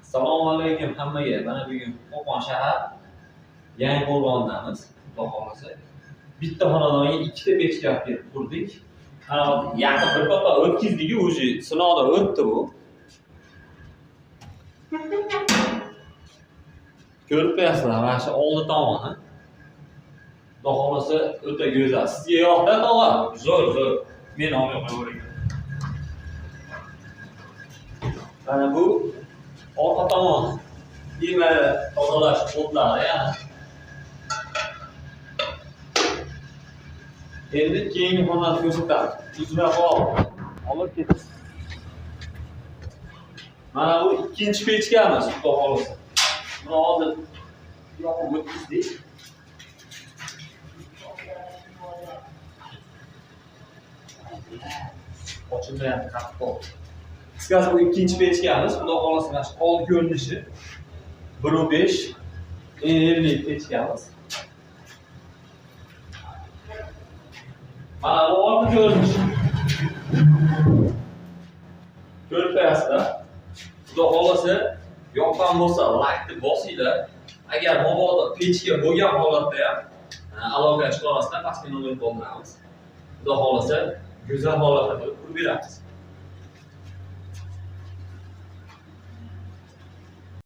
Assalomu alaykum hammaga. Mana bugun Qo'qon shahar Yangiqo'rg'ondamiz. Xudo xohlasa bitta xonadonga ikkita pechka olib kelib qurdik. Mana yaqin bir papa o'tkazdik, уже sinovdan o'tdi bu. Ko'rib qo'yasizlar, mana shu oldi tomoni. Xudo xohlasa o'ta go'zal. Sizga yoqdi, tog'a? Zo'r, zo'r. Men olmay qo'yaveray. Mana bu orqa tomon. Bemalol tozalash o'tlari yana. Endi keyingi xonani ko'rsatamiz. Uzma qol. Olib ketamiz. Mana bu ikkinchi pechkamiz, xudo xohlasa. Buni hozir yoqib o'tkazdik. Ochilmayapti, qattiq qoldi. Qisqasi bu ikkinchi pechkamiz, xudo xohlasa mana shu old ko'rinishi 1.5 ellik pechkamiz. Mana bu orqa ko'rinishi. Ko'rib qo'yasizlar. Xudo xohlasa yoqqan bo'lsa like-ni bosinglar. Agar mabodo pechka bo'lgan holatda ham aloqa chiqarmasdan pastga nomer qoldiramiz. Xudo xohlasa go'zal holatda qilib qurib beramiz.